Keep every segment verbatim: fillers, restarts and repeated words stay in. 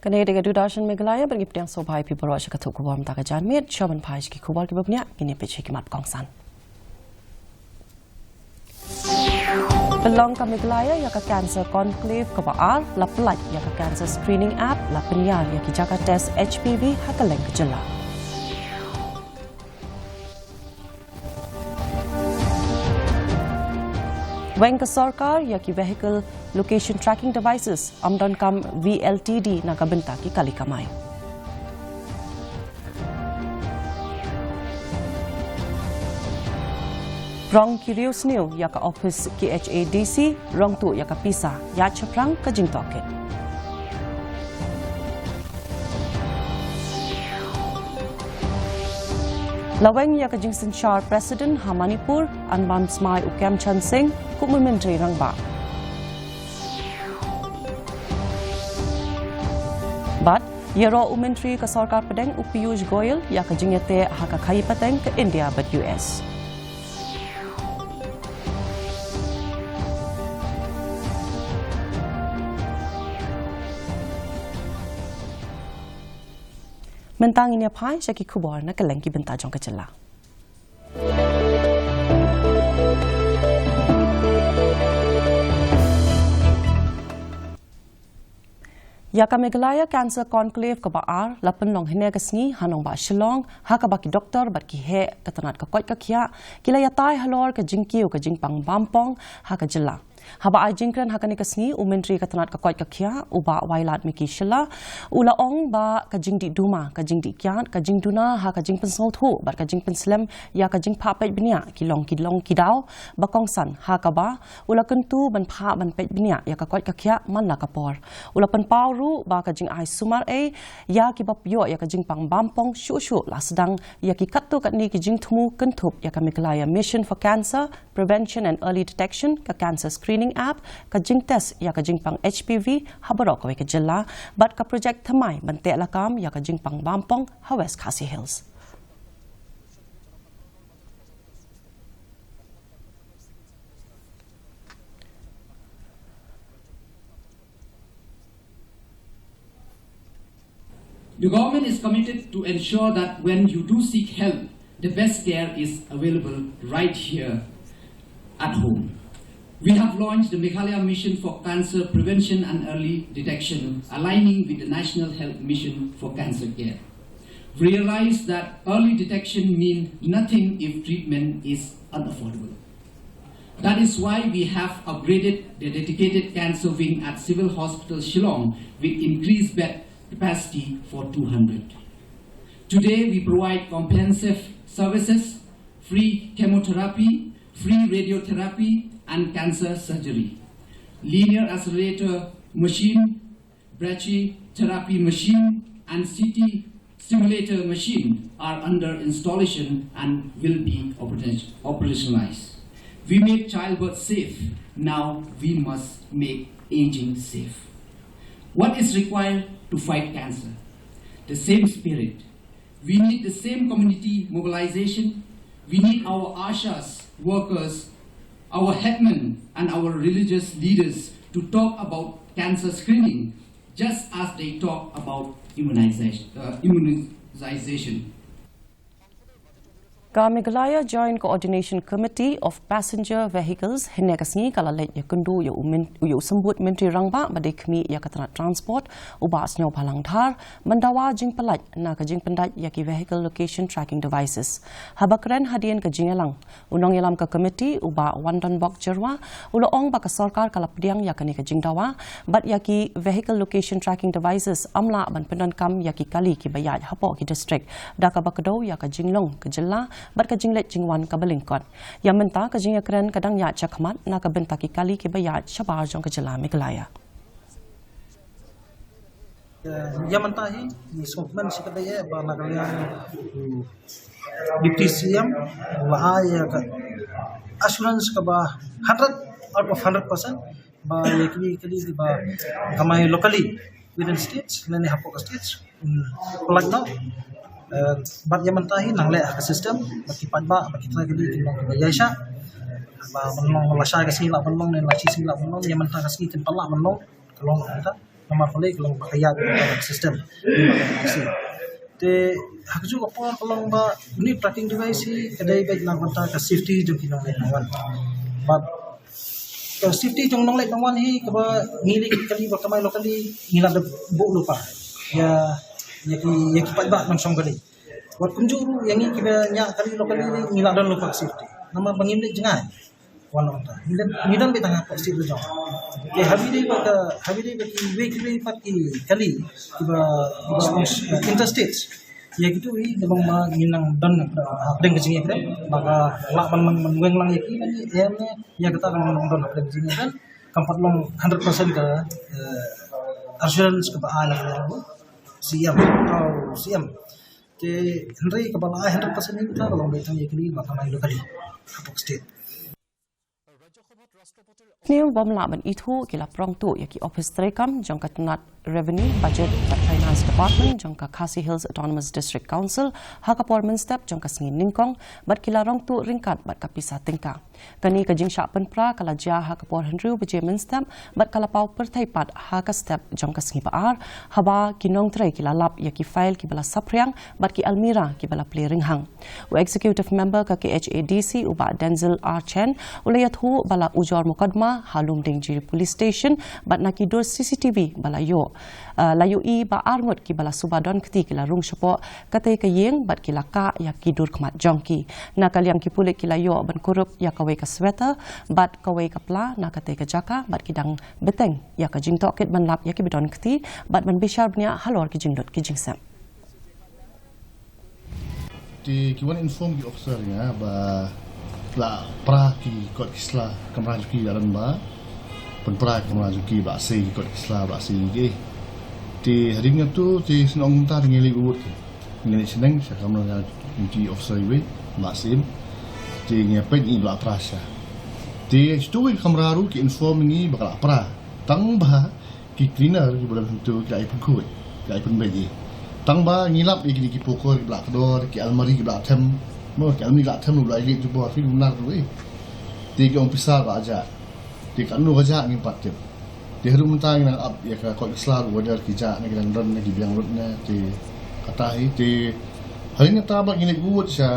Kane ka dei ka Doordarshan Meghalaya, bad ngi pdiang sngewbha ïa phi baroh sha ka tnat khubor mynta ka janmiet. Shuwa ban phai sha ki khubor kiba bniah, ngin ïa peit sha ki mat kongsan. Pynlong ka Meghalaya ïa ka Cancer Conclave kaba ar, la pyllait ïa ka Cancer Screening App, la pynïar ïa ki jaka test H P V ha kylleng ka jylla. Weng ka sorkar ïa ki Vehicle Location Tracking Devices, ym donkam V L T D na ka bynta ki kali kamai. Rong ki riewsniew ïa ka ophis K H A D C, rong tuh ïa ka pisa, ïa shaphrang ka jingtohkit. La weng ïa ka jingsynshar President ha Manipur, yn bam smai u Khemchand Singh kum u Myntri Rangbah. Bad ïaroh u Myntri ka sorkar pdeng u Piyush Goyal ïa ka jingïateh ha ka khaïi pateng ka India bad U S. Mynta ngin ïa phai sha ki khubor na kylleng ki bynta jong ka jylla. Ïa ka Meghalaya Cancer Conclave kaba ar, la pynlong hynne ka sngi ha nongbah Shillong, ha kaba ki doktor bad ki heh ka tnat ka koit ka khiah ki la ïatai halor ka jingkiew ka jingpang bampong ha ka jylla. Haba ai jingkren ha kane ka sngi, u Myntri ka tnat ka koit ka khiah, u Bah Wailadmiki Shylla, u la ong ba ka jingdih duma, ka jingdih kiad, ka jingduna ha ka jingpynsngewthuh bad ka jingpynslem ïa ka jingphah peit bniah ki long ki long ki daw ba kongsan, ha kaba u la kyntu ban phah ban peit bniah ïa ka koit ka khiah man la ka por. U la pynpaw ruh ba ka jingai sumar ei ïa kiba ïoh ïa ka jingpang bampong shuh shuh la sdang ïa ki katto katne ki jingthmu kynthup ïa ka Meghalaya Mission for Cancer Prevention and Early Detection, ka Cancer Screening App, ka jingtest ïa ka jingpang H P V ha baroh kawei ka jylla, bad ka projek thymmai ban teh lakam ïa ka jingpang bampong ha West Khasi Hills. The government is committed to ensure that when you do seek help, the best care is available right here at home. We have launched the Meghalaya Mission for Cancer Prevention and Early Detection, aligning with the National Health Mission for Cancer Care. We realize that early detection means nothing if treatment is unaffordable. That is why we have upgraded the dedicated cancer wing at Civil Hospital Shillong with increased bed capacity for two hundred. Today, we provide comprehensive services, free chemotherapy, free radiotherapy, and cancer surgery. Linear accelerator machine, brachytherapy machine, and C T stimulator machine are under installation and will be operation-, operationalized. We made childbirth safe. Now we must make aging safe. What is required to fight cancer? The same spirit. We need the same community mobilization. We need our ASHAs, workers, our headmen, and our religious leaders to talk about cancer screening, just as they talk about immunization, uh, immunization. Ka Meghalaya Joint Coordination Committee of Passenger Vehicles hynne ka sngi ka la leit ïakynduh ïa u myn-, ïa u symbud Myntri Rangbah ba dei khmih ïa ka tnat transport, u Bah Sniawbhalang Dhar, ban dawa jingpyllait na ka jingpyndait ïa ki Vehicle Location Tracking Devices. Haba kren hadien ka jingïalang, u nongïalam ka committee, u Bah Wandonbok Jyrwa, u la ong ba ka sorkar ka la pdiang ïa kane ka jingdawa bad ïa ki Vehicle Location Tracking Devices, ym lah ban pyndonkam ïa ki kali kiba ïaid hapoh ki district, da kaba kdew ïa ka jinglong ka jylla bad ka jingleit jingwan kaba lyngkot. Ïa mynta ka jingïakren ka dang ïaid shakhmat na ka bynta ki kali kiba ïaid shabar jong ka jylla Meghalaya. Ïa mynta hi ngi sngewkmen shikaddei ba na ka liang u Deputy C M u la ai ïa ka assurance kaba hundred out of hundred percent ba ïa kine ki kali kiba kamai locally within states lane hapoh ka states, mm, pyllait noh. Eh, bad ïa mynta hi nang leh ha ka system ba ki paidbah ba ki trai kali kin long kiba ïaishah, ba ban long lashai ka sngi lah ban long ne lashai sngi lah ban long, ïa mynta ka sngi kin pat lah ban long, ka long mynta. Mar kali ka long ba ka ïa ka system. Te ha ka juh ka por ka long ba uni tracking device hi ka dei beit na ka bynta ka safety jong ki nongleit nongwan. Bad ka safety jong nongleit nongwan hi kaba ngi leit kali ba kamai locally ngi la da buh lypa ïa ïa ki ïa ki paidbah nongshong kali. Wat kumjuh ruh ïa ngi kiba ñiah kali locally ngi la don lypa ka safety. Namar ba ngim leit jngai. Wan ong ta. Ngi don, ngi don beit tang hapoh state la jong. Te ha wi dei ba ka, ha wi dei ba kiwei kiwei pat ki kali kiba, kiba spons-, eh, interstate. Ïa kitu hi ka long ba ngi nang don, eh, hapdeng ka jingïakren ba ka lah ban, ban, ban weng lang ïa ki, ban ïa, ïa kata ka long don hapdeng ka jingïakren. Kam pat long hundred percent ka, eh, assurance kaba ai na ka C M, tau C M. Te hynrei kaba la ai hundred percent hi kata ka long beit tang ïa kali ba kamai locally hapoh state. Sniew bym lah ban ithuh ki la prong tuh ïa ki ophis treikam jong ka tnat Revenue, Budget bad Finance Department jong ka Khasi Hills Autonomous District Council ha ka por mynstep jong ka sngi nyngkong bad ki la rong tuh ryngkat bad ka pisa tyngka. Kane ka jingshah pynpra ka la jia ha ka por hynriew baje mynstep bad ka la paw pyrthei pat ha ka step jong ka sngi ba ar haba ki nongtrei ki la lap ïa ki file kiba la saphriang bad ki almira kiba la plie rynghang. U Executive Member ka K H A D C u Bah Denzil R Chen u la ïathuh ba la ujor mukotduma ha Lumdiengjri Police Station bad na ki dur C C T V ba la ïoh, eh, la ïohi ba arngut kiba la suba don kti ki la rung shapoh katei ka ïing bad ki la kah ïa ki dur khmat jong ki. Na ka liang ki pulit ki la ïoh ban kurup ïa kawei ka sweater bad kawei ka pla na katei ka jaka bad ki dang bteng ïa ka jingtohkit ban lap ïa kiba don kti bad ban bishar bniah halor ki jingdut ki jingsep. Te ki wan inform ki officer ïa ba la pra ki kot ki sla kamra jong ki, la don ba pynpra kamra jong ki, ba sei ki kot ki sla, ba sei ki. Te hadien katu te sngewbha mynta te ngi leit bud ki, ngi leit shneng sha kamra jong ki officer iwei ba sei. Te ngi peit ngi ba la pra sha. Te shitu ki kamra ruh ki inform ngi ba ka la pra, tang ba ki cleaner kiba don hangtu ki la ïa pynkhuid, ki la ïa pynbeit. Tang ba ngi lap ïa kine ki poker kiba la kdor, ki almari kiba la them. Mo, ki almari kiba la them ruh ba la ïa leit jubor, phi, ym nar ruh, eh. Te ki ong pisa ba la jah. Te katno ka jah ngim pat tip. Te haduh mynta ngi nang ap ïa ka kot ki sla ruh whether ki jah ne ki dang don ne ki biang lut ne, te kata hi. Te hadien kata ba ngi leit bud sha,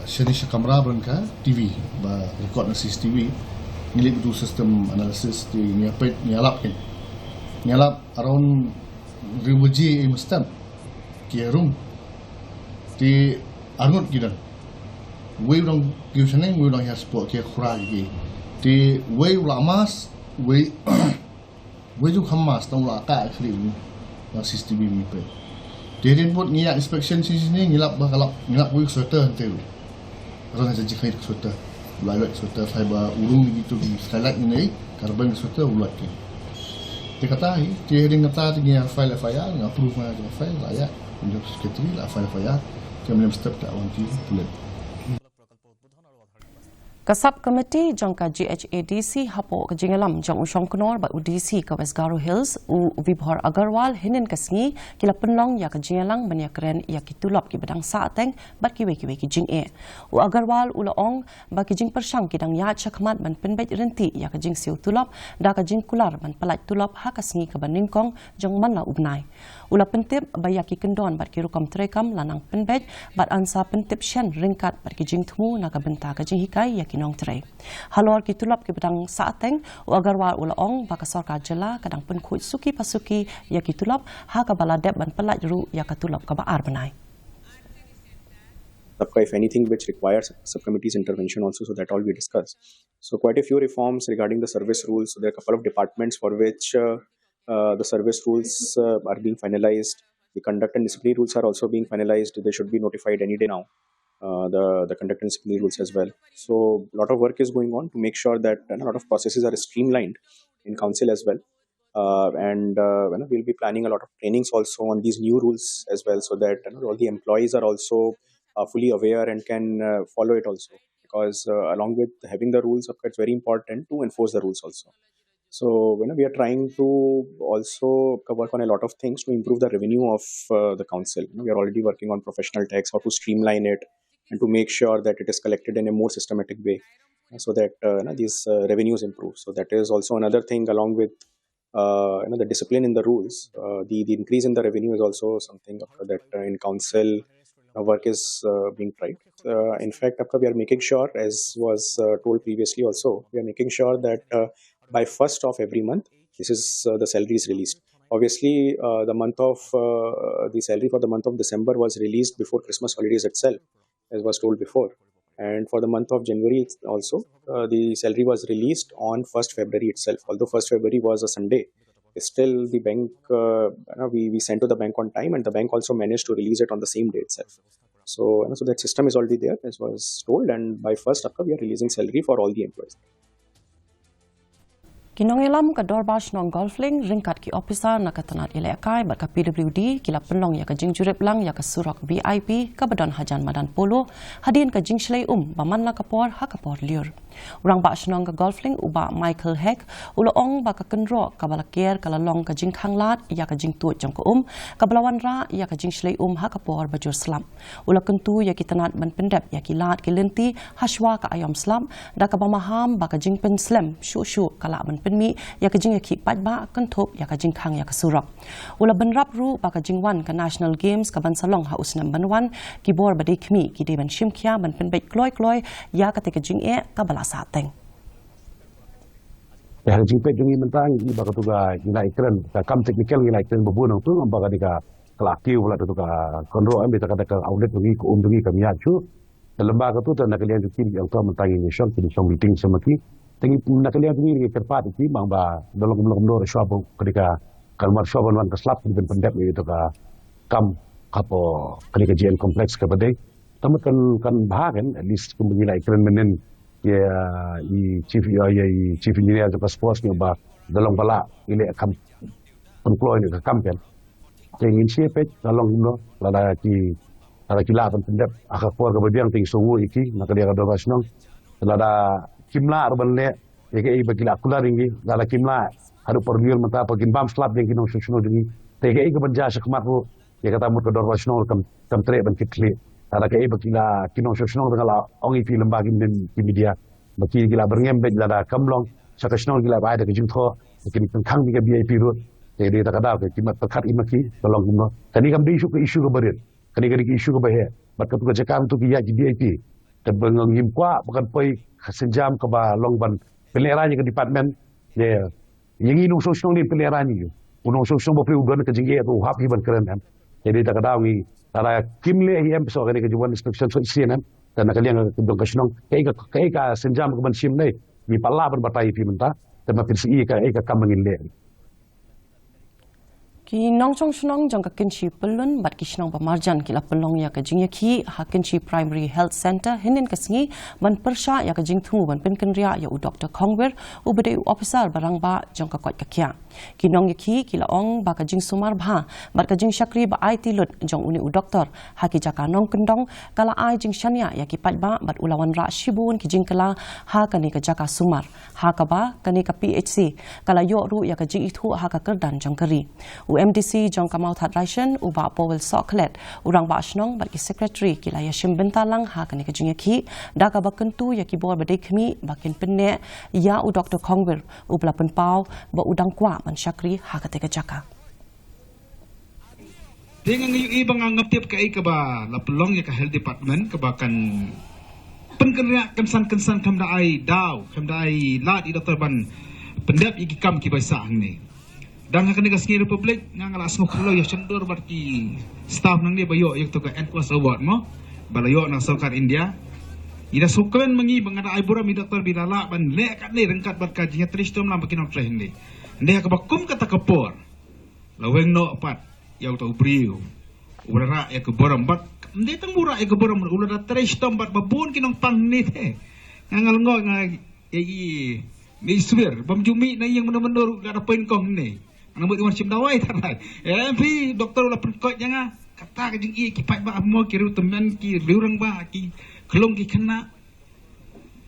shane sha kamra ba don ka T V ba record na C C T V. Ngi leit bud system analysis, te ngi ïa peit, ngi ïa lap kin. Ngi ïa lap around hynriew baje mynstep ki ïa rung. Te arngut ki don. Wei u dang kiew shaneng, wei u dang hiar sport, ki ïa khura ki. Te wei u la mask, wei, wei ju kham mask, tang u la kah khlieh u. Na C C T V ngi peit. Te hadien bud ngi ïa inspection shisha ne, ngi lap ba ka lap, ngi lap wei sweater hangtei ruh. Ran ha jingkhait sweater. Lai wet sweater, fiber, urung ni gitu, ki skylight ni nei, carbon sweater, u lait ki. Te kata hi, te hadien kata te ngi ïa file F I R, ngi approve ma ka file, la ïa, ngi secretary, la file F I R, te mlem step ta wan ki pulit. Ka sub committee jong ka G H A D C hapoh ka jingïalam jong u Shongknor bad u D C ka West Garo Hills, u Vibhor Agarwal, hynnin ka sngi ki la pynlong ïa ka jingïalang ban ïakren ïa ki tulop kiba dang sahteng bad kiwei kiwei ki jingeh. U Agarwal u la ong ba ki jingpyrshang ki dang ïaid shakhmat ban pynbeit ryntih ïa ka jingsiew tulop da ka jingkular ban pyllait tulop ha ka sngi kaba nyngkong jong man la u bnai. U la pyntip ba ïa ki kyndon bad ki rukom treikam la nang pynbeit bad yn sa pyntip shen ryngkat bad ki jingthmu na ka bynta ka jinghikai ïa ki nongtrei. Halor ki tulop kiba dang sahteng, u Agarwal u la ong ba ka sorkar jylla ka dang pynkhuid suki pa suki ïa ki tulop, ha kaba la dep ban pyllait ruh ïa ka tulop kaba ar bnai. Sabka, if anything which requires subcommittee's intervention also, so that all we discuss. So quite a few reforms regarding the service rules. So there are a couple of departments for which uh, uh, the service rules uh, are being finalized. The conduct and disciplinary rules are also being finalized. They should be notified any day now. Uh, the, the conduct and disciplinary rules as well. So a lot of work is going on to make sure that, you know, a lot of processes are streamlined in council as well. Uh, and uh, you know, we'll be planning a lot of trainings also on these new rules as well, so that, you know, all the employees are also uh, fully aware and can uh, follow it also. Because uh, along with having the rules, of course, it's very important to enforce the rules also. So, you know, we are trying to also work on a lot of things to improve the revenue of uh, the council. You know, we are already working on professional tax, how to streamline it, and to make sure that it is collected in a more systematic way, uh, so that uh, you know, these uh, revenues improve. So that is also another thing, along with uh, you know, the discipline in the rules, uh, the, the increase in the revenue is also something that uh, in council uh, work is uh, being tried. Uh, in fact, Apka, we are making sure, as was uh, told previously also, we are making sure that uh, by first of every month, this is uh, the salary is released. Obviously, uh, the month of uh, the salary for the month of December was released before Christmas holidays itself, as was told before. And for the month of January also, uh, the salary was released on first February itself. Although first February was a Sunday, still the bank, uh, you know, we, we sent to the bank on time, and the bank also managed to release it on the same day itself. So, you know, so that system is already there, as was told, and by first October, we are releasing salary for all the employees. Ki nongïalam ka Dorbar Shnong Golf Link ryngkat ki ophisar na ka tnat ïalehkai bad ka P W D ki la pynlong ïa ka jingjurip lang ïa ka surok V I P kaba don hajan madan Polo hadien ka jingshlei um ba man la ka por ha ka por lyiur. U Rangbah Shnong ka Golf Link u Bah Michael Heck u la ong ba ka kynroh kaba la ker ka la long ka jingkhang lad ïa ka jingtuid jong ka um kaba la wanrah ïa ka jingshlei um ha ka por ba jur slap. U la kyntu ïa ki tnat ban pyndep ïa ki lad ki lynti hashwa ka aiom slap da kaba maham ba ka jingpynslem shuh shuh ka lah ban pynmih ïa ka jingïakhih paidbah kynthup ïa ka jingkhang ïa ka surok. U la bynrap ruh ba ka jingwan ka National Games ka ban sa long ha u snem ban wan, ki bor ba dei khmih ki dei ban shim khia ban pynbeit kloi kloi ïa kata ka jingeh kaba la sah teng. Ïa ka jingpeit jong ngi mynta ngi ba katu ka ngi la ïakren ka kam technical ngi la ïakren ba bun nangtu ba ka dei ka la kiew ba la katu ka kynroh em, bad kata ka outlet jong ngi ka um jong ngi ka miat shuh. Te lem bad katu te na ka liang jong ki ong to mynta ngi shong ki shong meeting sama ki. Te ngi na ka liang jong ngi ngi kyrpad ki bang ba da long kumno kumno shuwa ba ka dei ka kalmar shuwa ban wan ka slap ki ban pyndep ïa katu ka kam hapoh ka dei ka G N complex kaba dei. Te mut kan kan bha kan at least kum ba ngi la ïakren mynnin ïa i chief ïa i chief engineer jong ka sports ngi ba da long ba lah i leh kam pynkloi ïa ka kam kan. Te ngin sa peit ka long kumno lada ki lada ki lah ban pyndep ha ka por kaba biang te ngi sngewnguh ïa ki na ka liang ka Dorbar Shnong. Lada kim lah ruh ban leh ïa kaei ba ki la kular ïa ngi, lada kim lah haduh por lyiur mynta ba kin bam slap ïa ki nongshong shnong jong ngi. Te kaei kaban jia shakhmat ruh ïa kata mut ka Dorbar Shnong ruh kam kam treh ban kit khlieh. Lada kaei ba ki la ki nongshong shnong te nga la ong ïa phi lem bad ki media ba ki ki la byrngem beit lada kam long sha ka shnong ki la bai da ka jingthoh ba kin pynkhang ïa ka V I P ruh. Te dei ta ka daw ki mat pyrkhat ïa ma ki ka long kumno. Kane kam dei issue ka issue kaba rit. Kane ka dei ka issue kaba heh bad katu ka jaka tu ki ïa ki V I P. Te ba ngim kwah ba kan poi ka sienjam kaba long ban pynlehraiñ ïa ka department. Ïa ngi nongshong shnong ne pynlehraiñ ïa u nongshong shnong ba phi u don ka jingeh u hap hi ban kren em. Te dei ta ka daw ngi lada kim leh hi em phi soh kane ka jingwan inspection soh shisien em. Te na ka liang ka dong ka shnong kaei ka kaei ka sienjam ka ban shim ne ngi pat lah ban batai ïa phi mynta. Te ma phin sa ïohi kaei ka kam ba ngin leh. Ki nongshong shnong jong ka Kynshi Pyllun bad ki shnong ba marjan ki la pynlong ïa ka jingïakhih ha Kynshi Primary Health Centre hynnin ka sngi ban pyrshah ïa ka jingthmu ban pynkynriah ïa u Doktor Khongwir uba dei u ophisar ba rangbah jong ka koit ka khiah. Ki nongïakhih ki la ong ba ka jingsumar bha bad ka jingshakri ba aiti lut jong une u doktor ha ki jaka nongkyndong ka la ai jingshaniah ïa ki paidbah bad u la wanrah shibun ki jingkylla ha kane ka jaka sumar. Ha kaba kane ka P H C ka la ïoh ruh ïa ka jingithuh ha ka kyrdan jong ka ri. U M D C jong ka Mawthadraishan u Bah Powell Sohkhlet, u rangbah shnong bad ki secretary ki la ïashim bynta lang ha kane ka jingïakhih da kaba kyntu ïa ki bor ba dei khmih ba kin pynneh ïa u Doktor Khongwir uba la pynpaw ba u dang kwah ban shakri ha kata ka jaka. Te nga ïohi ba nga ngam tip kaei kaba la pynlong ïa ka health department kaba kan pynkynriah kynsan kynsan, kam da ai daw, kam da ai lad ïa doktor ban pyndep ïa ki kam kiba sah hangne. Dang ha kane ka sngi Republic nga, nga la sngewkhlaiñ ïa sngewdor bad ki staff nangne ba ïoh ïa kata ka N COSH award mo ba la ïoh na sorkar India. Ïa da sngewkmen ma ngi ba nga da ai burom ïa doktor ba i la lah ban leh katne ryngkat bad ka jingïatrei shitom lang ba ki nongtrei hangne. Hynrei ha kaba kum kata ka por la weng noh pat ïa uta u briew uba la rah ïa ka burom bad ym dei tang ba u rah ïa ka burom, u la da trei shitom bad ba bun ki nongpang ne te. Nga nga lyngngoh nga ïa i mei swir bym ju mih na ïing mynno mynno ruh la da poi nyngkong ne. Nga mut i wan shim dawai tharai. Em phi doktor u la pynkoit ïa nga. Kata ka jingïeit ki paidbah mo, ki riew tymmen, ki riew rangbah, ki khlung ki khynnah.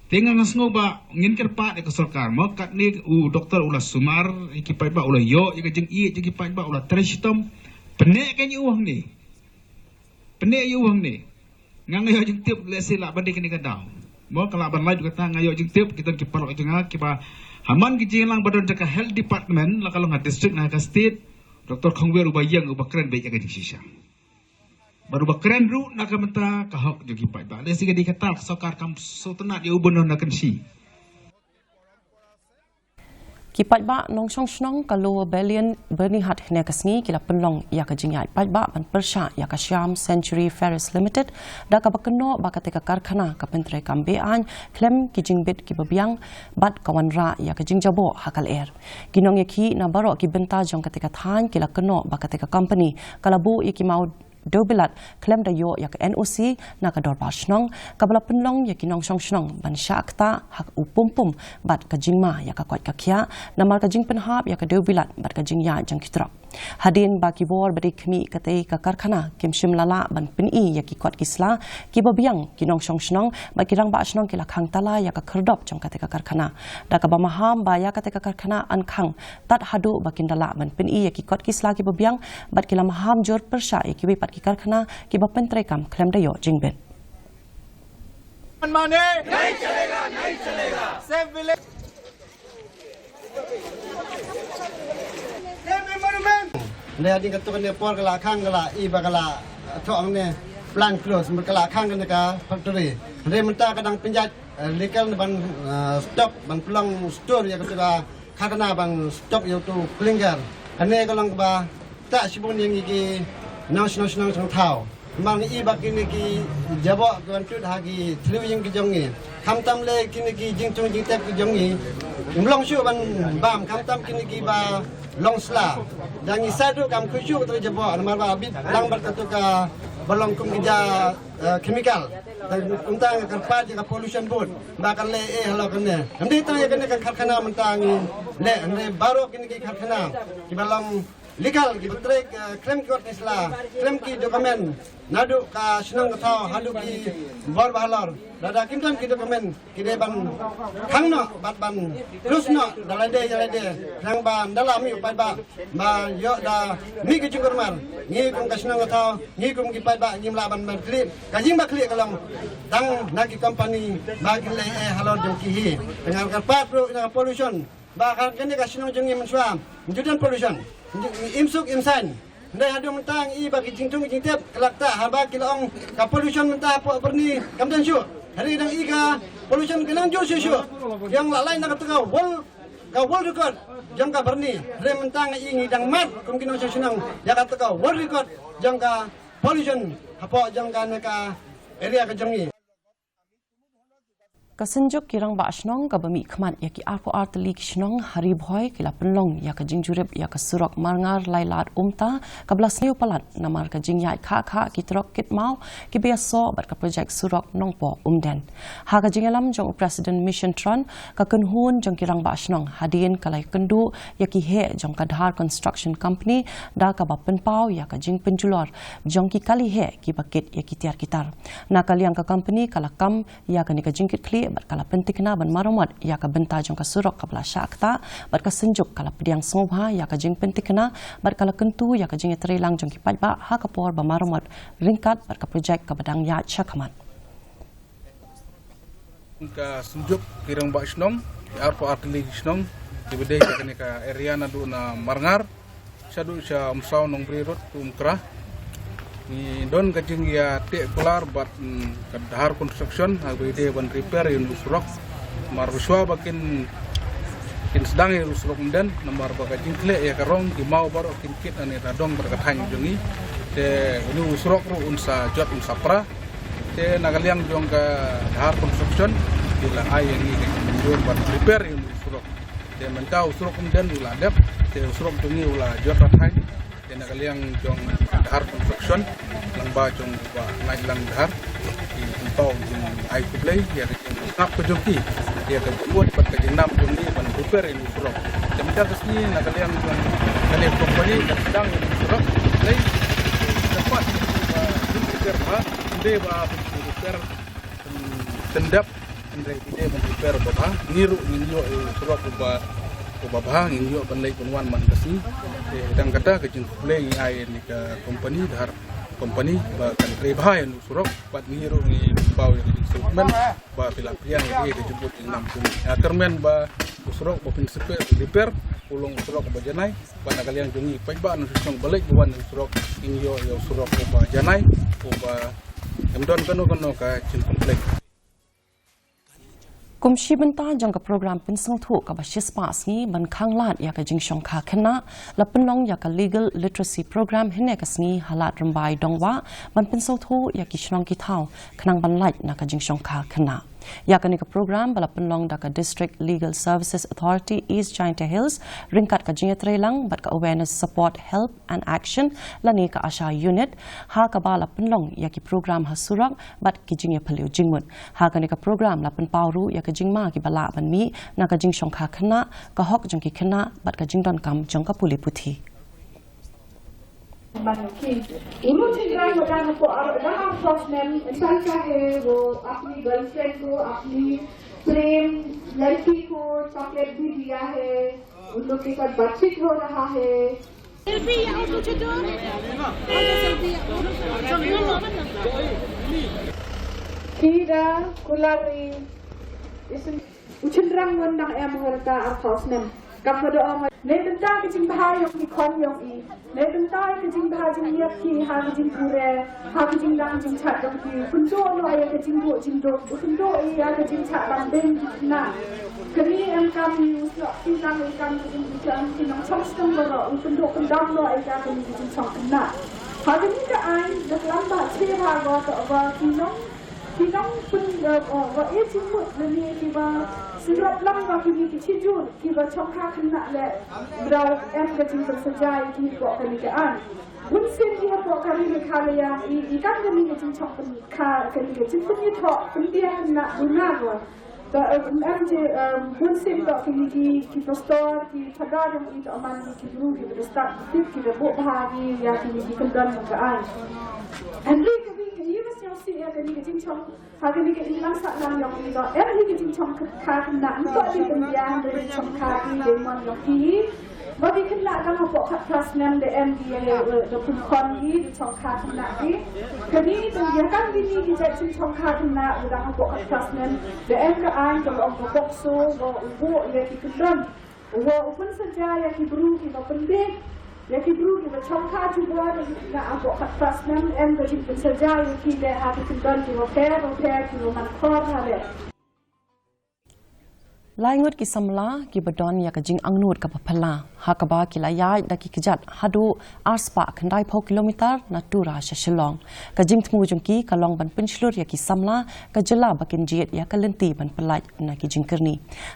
Te nga nga sngew ba ngin kyrpad ïa ka sorkar mo, katne u doktor u la sumar ïa ki paidbah, u la ïoh ïa ka jingïeit ïa ki paidbah, u la trei shitom. Pynneh kein ïa u hangne. Pynneh ïa u hangne. Nga nga ïoh jingtip lehse lah ban dei kane ka daw. Mo ka lah ban lait kata nga ïoh jingtip kita ki paralok jong nga kiba ha man ki jingïalang ba don jong ka health department la ka long ha district na ka state, Doctor Khongwer uba ïeng uba kren beit ïa ka jingshisha. Bad uba kren ruh na ka bynta ka hok jong ki paidbah. Lehse ka dei kata ka sorkar kam sngewtynnat ïa u ban don na ka kynshi. Ki paidbah nongshong shnong ka Lower Ballian Byrnihat hynne ka sngi ki la pynlong ïa ka jingïaid paidbah ban pyrshah ïa ka Shyam Century Ferries Limited da kaba kynnoh ba katei ka karkhana ka pyntreikam be-aiñ khlem ki jingbit kiba biang bad ka wanrah ïa ka jingjaboh ha ka lyer. Ki nongïakhih na baroh ki bynta jong katei ka thaiñ ki la kynnoh ba katei ka company ka la buh ïa ki maw dewbilat khlem da ïoh ïa ka N O C na ka dorbar shnong kaba la pynlong ïa ki nongshong shnong ban shah ktah ha u pum pum bad ka jingma ïa ka koit ka khiah namar ka jingpynhap ïa ka dewbilat bad ka jingïaid jong ki trok. Hadien ba ki bor ba dei khmih katei ka karkhana kim shym la lah ban pyni ïa ki kot ki sla kiba biang, ki nongshong shnong bad ki rangbah shnong ki la khang tala ïa ka khyrdop jong katei ka karkhana da kaba maham ba ïa katei ka karkhana yn khang tad haduh ba kin da lah ban pyni ïa ki kot ki sla kiba biang bad ki la maham jur pyrshah ïa kiwei pat ki karkhana kiba pyntreikam khlem da ïoh jingbit. Money नहीं चलेगा, नहीं चलेगा। Save village। Save environment। Hynrei hadien katto katne por ka la khang ka la i ba ka la thoh hangne plant close, mut ka la khang kane ka factory. Hynrei mynta ka dang pynjah, eh, legal ban, eh, stock, ban pynlong store ïa katto ka karkhana ban stock ïa uto u clinker. Kane ka long kaba ktah shibun ïa ngi ki nongshong shnong shnong thaw. Namar ngi i ba kine ki jaboh ki wan tut ha ki thliew ïing ki jong ngi. Khamtam lei kine ki jingthung jingtep ki jong ngi. Ngim long shuh ban bam, khamtam kine kiba long sla. Da ngi sait ruh kam khuid shuh katto ka jaboh namar ba bit lang bad katto kaba long kum ki ja, eh, chemical. Da kumta nga kyrpad ïa ka pollution board ba kan leh eh halor kane. Hynrei tang ïa kane ka karkhana mynta ngi leh, hynrei baroh kine ki karkhana kiba long legal kiba trei, eh, khlem ki kot ki sla, khlem ki document, naduh ka shnong ka thaw haduh ki bor ba halor. Lada kim don ki document ki dei ban khang noh bad ban close noh da lade ïa lade. Khnang ba ynda la mih u paidbah ba ïoh da mih ki jingkulmar, ngi kum ka shnong ka thaw, ngi kum ki paidbah ngim lah ban ban khlieh. Ka jingba khlieh ka long tang na ki company ba ki leh eh halor jong ki hi. Te nga kyrpad ruh na ka pollution ba ka kane ka shnong jong ngi mynshuwa ngi ju don pollution, ngi im suk im saiñ. Hynrei haduh mynta ngi i ba ki jingthung ki jingtep ka la ktah haba ki la ong ka pollution mynta hapoh Byrni kam don shuh. Hynrei dang i ka pollution ka nang jur shuh shuh. Ïa nga la lait na kata ka world, ka world record jong ka Byrni. Hynrei mynta ngi i ngi dang mad kum ki nongshong shnong ïa kata ka world record jong ka pollution hapoh jong kane ka area ka jong ngi. Ka Synjuk ki Rangbah Shnong kaba mihkhmat ïa ki arphew ar tylli ki shnong ha Ri Bhoi ki la pynlong ïa ka jingjurip ïa ka surok Marngar Lailad Umta kaba la sniew palat namar ka jingïaid khah khah ki trok kit maw kiba ïasoh bad ka projek surok Nongpoh Umden. Ha ka jingïalam jong u President Mission Tron, ka kynhun jong ki Rangbah Shnong hadien ka la ïakynduh ïa ki heh jong ka Dhar Construction Company da kaba pynpaw ïa ka jingpynjulor jong ki kali heh kiba kit ïa ki tiar ki tar. Na ka liang ka company ka la kam ïa kane ka jingkitkhlieh bad ka la pynthikna ban maramot ïa ka bynta jong ka surok kaba la shah ktah bad ka Synjuk ka la pdiang sngewbha ïa ka jingpynthikna bad ka la kyntu ïa ka jingïatreilang jong ki paidbah ha ka por ba maramot ryngkat bad ka projek kaba dang ïaid shakhmat. Ka Synjuk ki Rangbah Shnong ki arphew ar tylli ki shnong kiba dei ha kane ka area naduh na Marngar shaduh sha Umsaw Nongbri Road to Umkra. Ngi don ka jingïateh kular bad, mm, ka Dhar Construction ha kaba ïadei ban repair ïa u surok. Namar ba shuwa ba kin, kin sdang ïa u surok Umden namar ba ka jingkhleh ïa ka rong ki maw baroh kin kit ane ta dong bad ka thaiñ jong ngi. Te uni u surok ruh un sa jot un sa pra. Te na ka liang jong ka Dhar Construction ki la ai ïa ngi ka jingmynjur ban repair ïa u surok. Te mynta u surok Umden u la dep, te u surok jong ngi u la jot ra thaiñ. Te na ka liang jong Dhar Construction, lyngba jong u Bah Ngailang Dhar, ki pynpaw jong ai khublei ïa ka jingïasngap ka jong ki ïa ka jingmut bad ka jingnam jong ngi ban repair ïa u surok. Te mynta ka sngi na ka liang jong kane ka company ka sdang ïa u surok, lei ka pat ba repair ba, ynda ba repair tyndep. Hynrei ki dei ban repair uba bha, ngi ruh ngin ïoh ïa u surok uba, uba bha, ngin ïoh ban leit ban wan man ka sngi. Te dang kata ka jingkhublei ngi ai ïa ka company Dhar Company ba kan trei bha ïa u surok, bad ngi ruh ngi paw ïa ka jingkyrmen ba phi la pdiang ïa ka jingmut jingmam. Nga kyrmen ba u surok ba phin shu repair u long u surok ba janai, bad na ka liang jong ngi paidbah na shnong Balej ba wan u surok, ngin ïoh ïa u surok ba janai, ba ym don kano kano ka jingkonflikt. Kum shi bynta jong ka program pynsngewthuh kaba shispah sngi ban khang lad ïa ka jingshongkha khynnah, la pynlong ïa ka Legal Literacy Program hynne ka sngi ha Lad Rymbai Dongwah, ban pynsngewthuh ïa ki shnong ki thaw khnang ban lait na ka jingshongkha khynnah. Ïa kane ka program ba la pynlong da ka District Legal Services Authority East Jaintia Hills ryngkat ka jingïatreilang bad ka Awareness Support Help and Action lane ka ASHA Unit, ha kaba la pynlong ïa ki program ha surok bad ki jingïaphylliew jingmut. Ha kane ka program la pynpaw ruh ïa ka jingma kiba lah ban mih na ka jingshongkha khynnah, ka hok jong ki khynnah bad ka jingdonkam jong ka pule puthi. इमोशन ड्राइव बताना को अब रहा फर्स्ट नेम इंसान का है, वो अपनी गर्लफ्रेंड को अपनी प्रेम लड़की को चॉकलेट भी दिया है। उन लोग के साथ बातचीत हो रहा है। Kira Kulari. Isim u chynrang wan dang em hor ta ar phaw snem. Kam ma da ong ne bynta ka jingbha ïong ki khon ïong i. Ne bynta ka jingbha jingïap ki ha ka jingpure, ha ka jingdang jingchat jong ki. Pynduh noh ïa ka jingduh jingduh. Pynduh ïa ka jingchat ban beng ki khynnah. Kane em kam i u slok ki lang i kam ka jingbichang ki nongchong stem baroh. U pynduh pyndam noh ïa ka kane ka jingchong khynnah. Ha kane ka aiñ da klam ba che bha go to ba ki nong Ki nong pyn, eh, eh, wa e jingmut lane kiba sngewlap lang ba kine ki shijur kiba chongkha khynnah leh mraw em ka jingpynsaja ïa ki hapoh kane ka aiñ. Bun sien ki hapoh ka ri Meghalaya i, i kam kane ka jingchong pyn, ka, kane ka jingpynïathoh pynbiang khynnah duna wa. Ba, eh, em je, eh, bun sien toh kine ki, ki pastor, ki phadar jong i toh man ki bru kiba da stad tip kiba buh bha ki ïa kine ki kyndon jong ka aiñ. Hynrei ka ri ka ïa ka sngewsih ïa kane ka jingchong Ha kane ka imlang sahlang ïong i to em hi ka jingchong kha khynnah, ym toh dei pynbiang dei jingchong kha ki dei mon ïong i. Ba ki khynnah tang hapoh khatphra snem dei em ki ïa dei pynkhon ki dei chong kha khynnah ki. Kane tang ïa kane ki jait jingchong kha khynnah u dang hapoh khatphra snem dei em ka aiñ ka long ka POCSO ba u buh ïa ki kyndon. Wa u pynsaja ïa ki bru kiba pynbeit, ïa ki bru kiba chongkha jubor, na hapoh khatphra snem em ka jingpynsaja ïa ki leh ha ki kyndon kiba pher bapher kiba man khor ha leh. Lai ngut ki samla kiba don ïa ka jingangnud kaba phylla ha kaba ki la ïaid da ki kjat haduh arspah khyndai phew kilometer na Tura sha Shillong. Ka jingthmu jong ki ka long ban pynshlur ïa ki samla ka jylla ba kin jied ïa ka lynti ban pyllait na ki jingkyrni.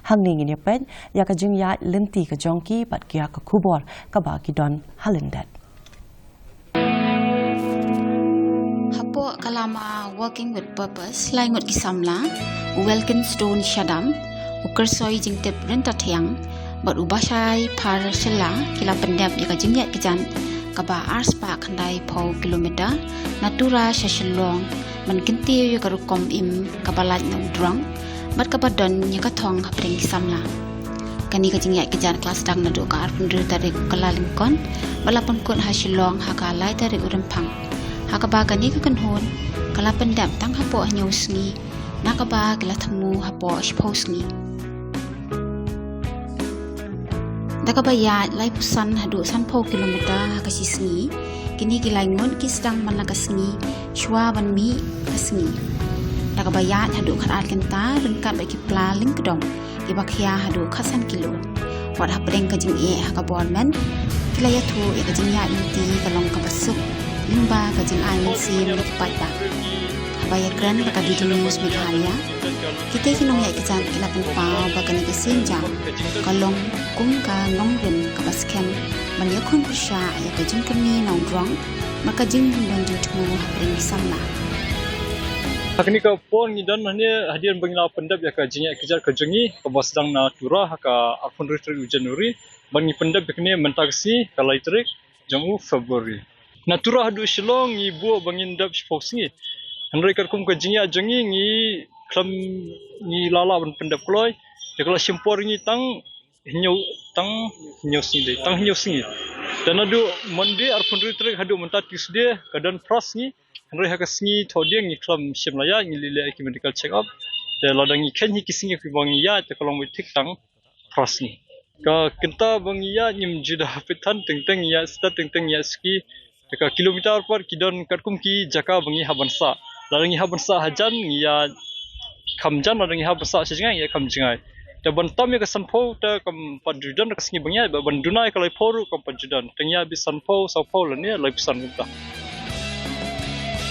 Hangne ngin ïa peit ïa ka jingïaid lynti ka jong ki bad ïa ka khubor kaba ki don ha lyndet. Hapoh ka lama Walking with Purpose, lai ngut ki samla, u Welkin Stone Shadam, u Kyrsoi Jingtip Ryntathiang, bad u Bashai Phar Shylla ki la pyndep ïa ka jingïaid kjat kaba arspah khyndai phew kilometer na Tura sha Shillong ban kyntiew ïa ka rukom im kaba lait na u drong bad kaba don ïa ka thong hapdeng ki samla. Kane ka jingïaid kjat ka la sdang naduh ka arphew hynriew tarik u Kyllalyngkot bad la pynkut ha Shillong ha ka lai tarik u Rymphang, ha kaba kane ka kynhun ka la pyndep tang hapoh hynñiew sngi, na kaba ki la thmu hapoh shiphew sngi. Da kaba ïaid laiphew san haduh sanphew kilometer ha ka shi sngi, kine ki lai ngut ki sdang man la ka sngi shuwa ban mih ka sngi. Da kaba ïaid haduh khatar kynta ryngkat bad ki pla lyngkdom kiba khia haduh khatsan kilo. Wat hapdeng ka jingeh ha ka bor met, ki la ïathuh ïa ka jingïaid lynti ka long kaba suk lyngba ka jingai mynsiem ïa ki paidbah. Haba ïakren bad ka D D News Meghalaya, kita ki nongïaid kjat ki la pynpaw ba kane ka sienjam ka long kum ka nongrim kaba skhem ban ïakhun pyrshah ïa ka jingkyrni na u drong bad ka jingdon jingthmu hapdeng ki samla. Ha kane ka por ngi don hangne hadien ba ngi la pyndep ïa ka jingïaid kjat ka jong ngi kaba sdang na Tura ha ka arphew hynriew tarik u January, bad ngi pyndep ïa kane mynta ka sngi ka lai tarik jong u February. Na Tura haduh Shillong ngi buh ba ngin dep shiphew sngi. Hynrei katkum ka jingïaid jong ngi ngi khlem, ngi la lah ban pyndep kloi. Te ka la shim por ngi tang hynñiew, tang hynñiew sngi dei, tang hynñiew sngi. Te naduh Monday arphew hynriew tarik haduh mynta Tuesday ka don phra sngi. Hynrei ha ka sngi Thohdieng ngi khlem shim la ïaid, ngi leit leh ïa ki medical check up. Te lada ngi kheiñ hi ki sngi kiba ngi ïaid te ka long beit thik tang phra sngi. Ka kynta ba ngi ïaid ngim ju da peit than, teng teng ngi ïaid stad, teng teng ngi ïaid ski. Te ka kilometer pat ki don katkum ki jaka ba ngi hap ban sah. Lada ngi hap ban sah hajan ngi ïaid kham jan, lada ngi hap ban sah sha jngai ngi ïaid kham jngai. Te ban tam ïa ka sanphew te kam pat ju don ka sngi ba ngi ïaid, bad ban duna ïa ka laiphew ruh kam pat ju don. Te ngi ïaid beit sanphew, sawphew lane laiphew san kumta.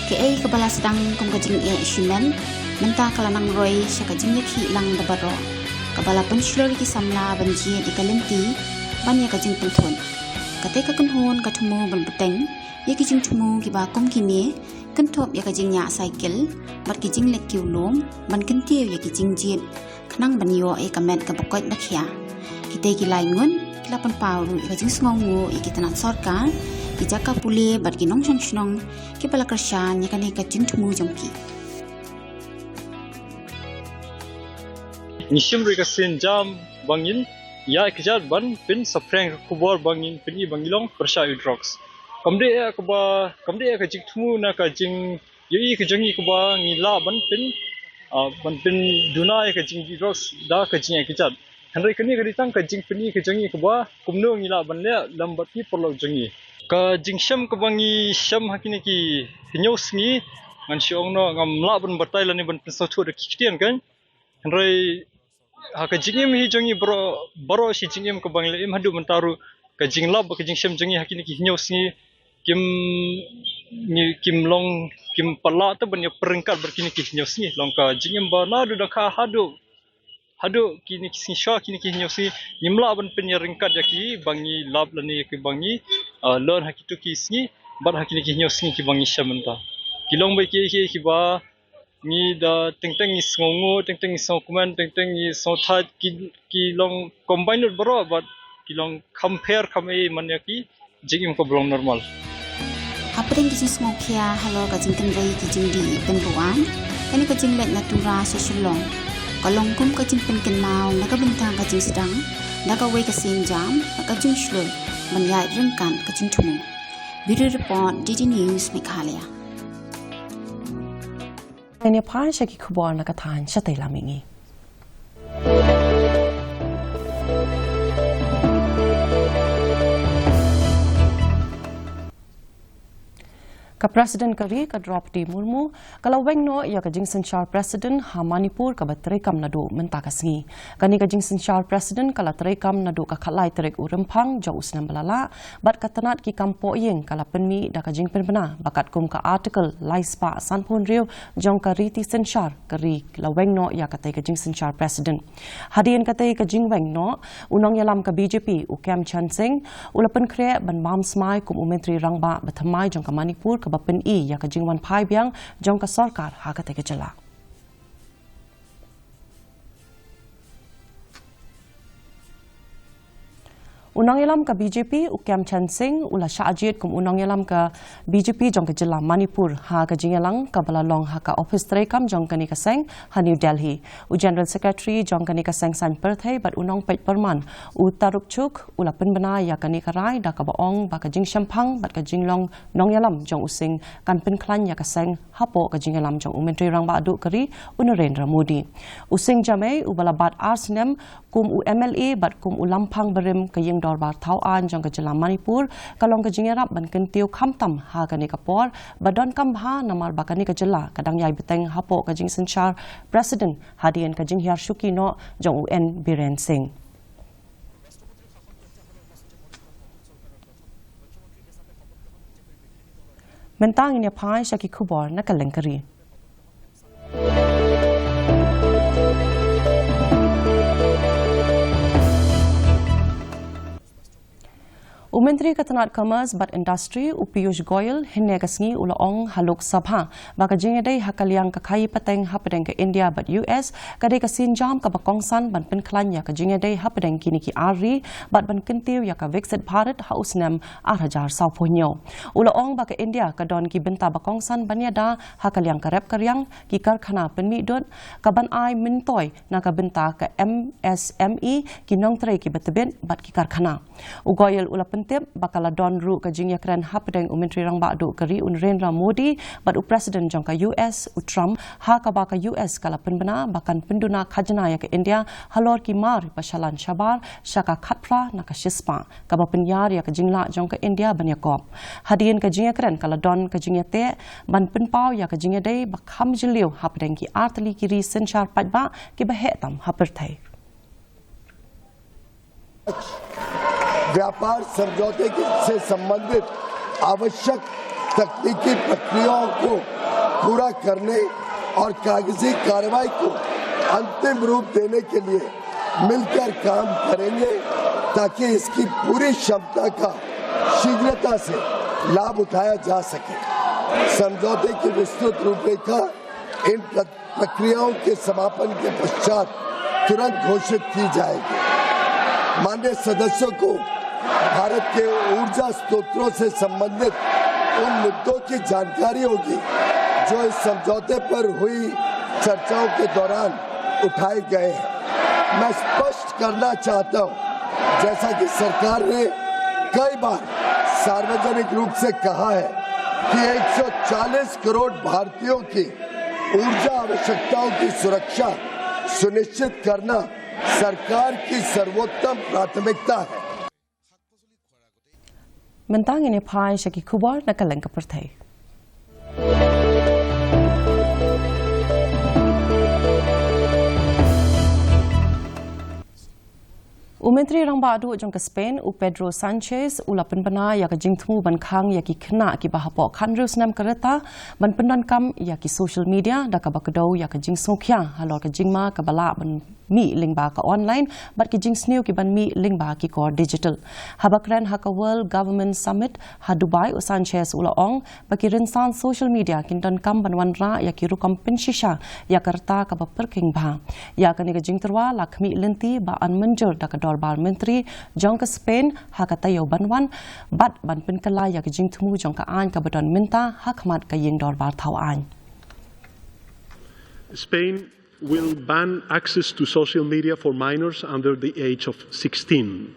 Kaei kaba la sdang kum ka jingeh shimet mynta ka la nang roi sha ka jingïakhih lang da baroh, kaba la pynshlur ïa ki samla ban jied ïa ka lynti ban ïa ka jingpynthut. Katei ka kynhun ka thmu ban bteng ïa ki jingthmu kiba kum kine, kynthup ïa ka jingñiah cycle bad ki jingleit kiew lum ban kyntiew ïa ki jingjied khnang ban ïoh ïa ka met kaba koit ba khia. Kitei ki lai ngut ki la pynpaw ruh ïa ka jingsngewnguh ïa ki tnat sorkar, ki jaka pule bad ki nongshong shnong kiba la kyrshan ïa kane ka jingthmu jong ki. Ngi shim ruh ïa ka sienjam ba ngin ïaid kjat ban pynsaphriang ka khubor ba ngin pyni ba ngi long pyrshah ïa drugs. Kam dei ïa kaba, kam dei ïa ka jingthmu na ka jing ïohi ka jong ngi kaba ngi lah ban pyn, ah, ban pynduna ïa ka jingdih drugs da ka jingïaid kjat. Hynrei kane ka dei tang ka jingpyni ka jong ngi kaba kumno ngi lah ban leh lem bad ki paralok jong ngi. Ka jingshem kaba ngi shem ha kine ki hynñiew sngi, ngan shu ong noh ngam lah ban batai lane ban pynsngewthuh da ki ktien kan. Hynrei ha ka jingim hi jong ngi baroh, baroh shi jingim kaba ngi la im haduh mynta ruh, ka jinglap bad ka jingshem jong ngi ha kine ki hynñiew sngi kim, ngi kim long, kim pat lah te ban ïa pynryngkat bad kine ki hynñiew sngi. Long ka jingim ba naduh dang kha haduh, haduh kine ki sngi sha kine ki hynñiew sngi ngim lah ban pynïaryngkat ïa kiba ngi lap lane ïa kiba ngi, ah, learn ha kito ki sngi bad ha kine ki hynñiew sngi kiba ngi shem mynta. Ki long beit kiei kiei kiba ngi da teng teng ngi sngewnguh, teng teng ngi sngewkmen, teng teng ngi sngewthait, ki, ki long combine lut baroh bad ki long kham pher kham ei man ïa ki jingim kaba long normal. Hapdeng ki jingsngewkhia halor ka jingkynrei ki jingdih pynbuaid, kane ka jingleit na Tura sha Shillong ka long kum ka jingpynkynmaw na ka bynta ka jingsdang da kawei ka sienjam bad ka jingshlur ban ïaid ryngkat ka jingthmu. Bureau Report, D D News, Meghalaya. Ngin ïa phai sha ki khubor na ka thaiñ shatei lam mihngi. Ka President ka ri ka Droupadi Murmu ka la weng noh ïa ka jingsynshar President ha Manipur kaba treikam naduh mynta ka sngi. Kane ka jingsynshar President ka la treikam naduh ka khatlai tarik u Rymphang jong u snem ba la lah, bad ka tnat ki kam pohïing ka la pynmih da ka jingpynbna ba katkum ka Article lai spah sanphew hynriew jong ka riti synshar ka ri la weng noh ïa katei ka jingsynshar President. Hadien katei ka jingweng noh, u nongïalam ka B J P u Khemchand Singh u la pynkhreh ban bam smai kum u Myntri Rangbah bathymmai jong ka Manipur kaba pyni ïa ka jingwan phai biang jong ka sorkar ha katei ka jylla. U nongïalam ka B J P u Khemchand Singh u la shah jied kum u nongïalam ka B J P jong ka jylla Manipur ha ka jingïalang kaba la long ha ka ophis treikam jong kane ka seng ha New Delhi. U General Secretary jong kane ka seng saiñ pyrthei bad u nongpeit pyrman u Tarup Chugh u la pynbna ïa kane ka rai da kaba ong ba ka jingshemphang bad ka jinglong nongïalam jong u Singh kan pynkhlaiñ ïa ka seng hapoh ka jingïalam jong u Myntri Rangbah duh ka ri u Narendra Modi. U Singh Jamei uba la bat ar snem kum u M L A bad kum u lamphang barim ka ïing dorbar thaw aiñ jong ka jylla Manipur ka long ka jingïarap ban kyntiew khamtam ha kane ka por ba donkam bha namar ba kane ka jylla ka dang ïai bteng hapoh ka jingsynshar President hadien ka jinghiar shuki noh jong u N Biren Singh. Mynta ngin ïa phai sha ki khubor na kylleng ka ri. U Myntri ka tnat Commerce bad Industry u Piyush Goyal hynne ka sngi u la ong ha Lok Sabha ba ka jingïadei ha ka liang ka khaïi pateng hapdeng ka India bad U S ka dei ka sienjam kaba kongsan ban pynkhlaiñ ïa ka jingïadei hapdeng kine ki ar ri bad ban kyntiew ïa ka Viksit Bharat ha u snem ar hajar sawphew hynñiew. U la ong ba ka India ka don ki bynta ba kongsan ban ïada ha ka liang ka rep ka riang, ki karkhana pynmih dud, ka ban ai myntoi na ka bynta ka M S M E, ki nongtrei kiba tbit bad ki karkhana. U Goyal u la pyn Tip ba ka la don ruh ka jingïakren hapdeng u Myntri Rangbah Duh ka ri u Narendra Modi bad u President jong ka U S u Trump, ha kaba ka U S ka la pynbna ba kan pynduna khajna ïa ka India halor ki mar ba shalan shabar sha ka khatphra na ka shispah, kaba pynïar ïa ka jinglah jong ka India ban ïakop. Hadien ka jingïakren ka la don ka jingïateh ban pynpaw ïa ka jingïadei ba kham jylliew hapdeng ki artylli ki ri synshar paidbah kiba heh tam ha pyrthei. व्यापार समझौते के, से संबंधित आवश्यक तकनीकी प्रक्रियाओं को पूरा करने और कागजी कार्रवाई को अंतिम रूप देने के लिए मिलकर काम करेंगे, ताकि इसकी पूरी क्षमता का शीघ्रता से लाभ उठाया जा सके। समझौते की विस्तृत रूपरेखा इन प्र-, प्रक्रियाओं के समापन के पश्चात तुरंत घोषित की जाएगी। माननीय सदस्यों को भारत के ऊर्जा स्रोतों से संबंधित उन मुद्दों की जानकारी होगी, जो इस समझौते पर हुई चर्चाओं के दौरान उठाए गए हैं। मैं स्पष्ट करना चाहता हूं, जैसा कि सरकार ने कई बार सार्वजनिक रूप से कहा है कि एक सौ चालीस करोड़ भारतीयों की ऊर्जा आवश्यकताओं की सुरक्षा सुनिश्चित करना सरकार की सर्वोत्तम प्राथमिकता है। Mynta ngin ïa phai sha ki khubor na ka lyngkha pyrthei. U Myntri Rangbah Duh jong ka Spain, u Pedro Sanchez, u la pynbna ïa ka jingthmu ban khang ïa ki khynnah kiba hapoh khathynriew snem ka rta ban pyndonkam ïa ki social media da kaba kdew ïa ka jingsngewkhia halor ka jingma kaba lah ban mih lyngba ka online bad ki jingsniew kiban mih lyngba ki kor digital. Haba kren ha ka World Government Summit ha Dubai, u Sanchez u la ong ba ki rynsan social media kin donkam ban wanrah ïa ki rukom pynshisha ïa ka rta kaba pyrkhing bha. Ïa kane ka jingtyrwa la khmih lynti ba yn mynjur da ka Dorbar Myntri jong ka Spain ha ka taïew ban wan bad ban pynkylla ïa ka jingthmu jong ka aiñ kaba don mynta ha khmat ka Ïingdorbar Thawaiñ. Spain will ban access to social media for minors under the age of sixteen.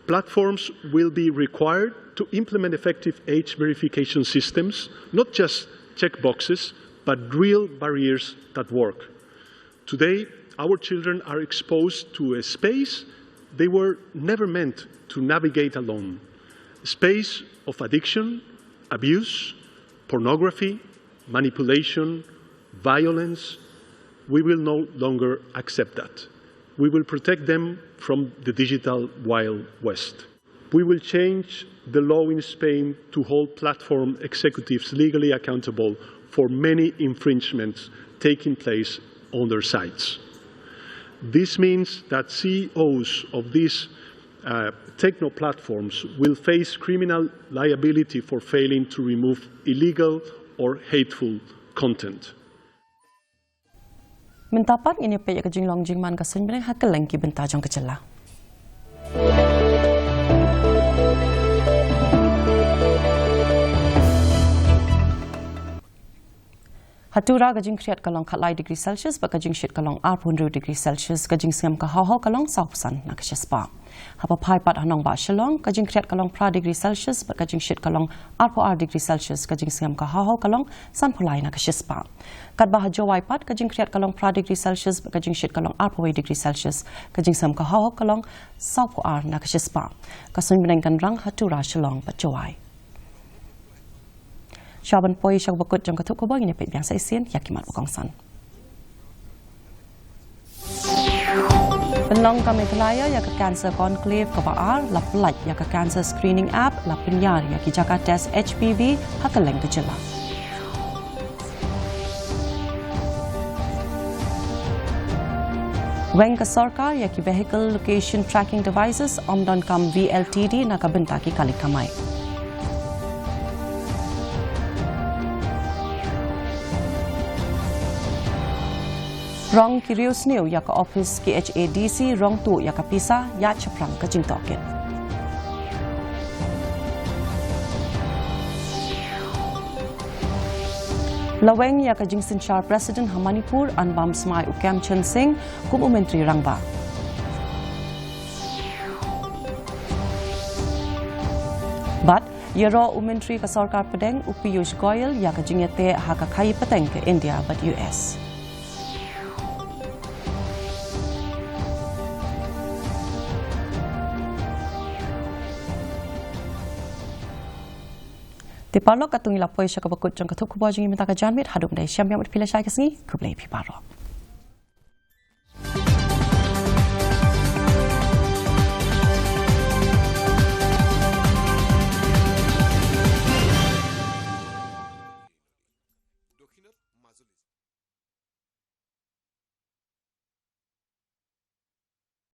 Platforms will be required to implement effective age verification systems, not just checkboxes, but real barriers that work. Today, our children are exposed to a space they were never meant to navigate alone, a space of addiction, abuse, pornography, manipulation, violence. We will no longer accept that. We will protect them from the digital Wild West. We will change the law in Spain to hold platform executives legally accountable for many infringements taking place on their sites. This means that C E Os of these uh, techno platforms will face criminal liability for failing to remove illegal or hateful content. Mynta pat ngin ïa peit ïa ka jinglong jingman ka suiñ bneng ha kylleng ki bynta jong ka jylla. Ha Tura ka jingkhriat ka long khatlai degree Celsius bad ka jingshit ka long arphew hynriew degree Celsius, ka jingsngem ka haw haw ka long sawphew san na ka shispah. Haba phai pat ha nongbah Shillong, ka jingkhriat ka long phra degree Celsius bad ka jingshit ka long arphew ar degree Celsius, ka jingsngem ka haw haw ka long sanphew lai na ka shispah. Katba ha Jowai pat, ka jingkhriat ka long phra degree Celsius bad ka jingshit ka long arphew wei degree Celsius, ka jingsngem ka haw haw ka long sawphew ar na ka shispah. Ka suiñ bneng kan rang ha Tura, Shillong bad Jowai. Shuwa ban poi sha kaba kut jong ka thup khubor, ngin ïa peit biang sa shisien ïa ki mat ba kongsan. Pynlong ka Meghalaya ïa ka Cancer Conclave kaba ar, la pyllait ïa ka Cancer Screening App, la pynïar ïa ki jaka test H P V ha kylleng ka jylla. Weng ka sorkar ïa ki Vehicle Location Tracking Devices, ym donkam V L T D na ka bynta ki kali kamai. Rong ki riewsniew ïa ka ophis K H A D C, rong tuh ïa ka pisa ïaid shaphrang ka jingtohkit. La weng ïa ka jingsynshar President ha Manipur, yn bam smai u Khemchand Singh kum u Myntri Rangbah. Ïaroh u Myntri ka Sorkar Pdeng u Piyush Goyal ïa ka jingïateh ha ka khaii pateng ka India bad U S. Te paralok, katto ngi la poi sha kaba kut jong ka thup khubor jong ngi mynta ka janmiet. Haduh ban ïashem ïa u mat phi lashai ka sngi, khublei phi paralok.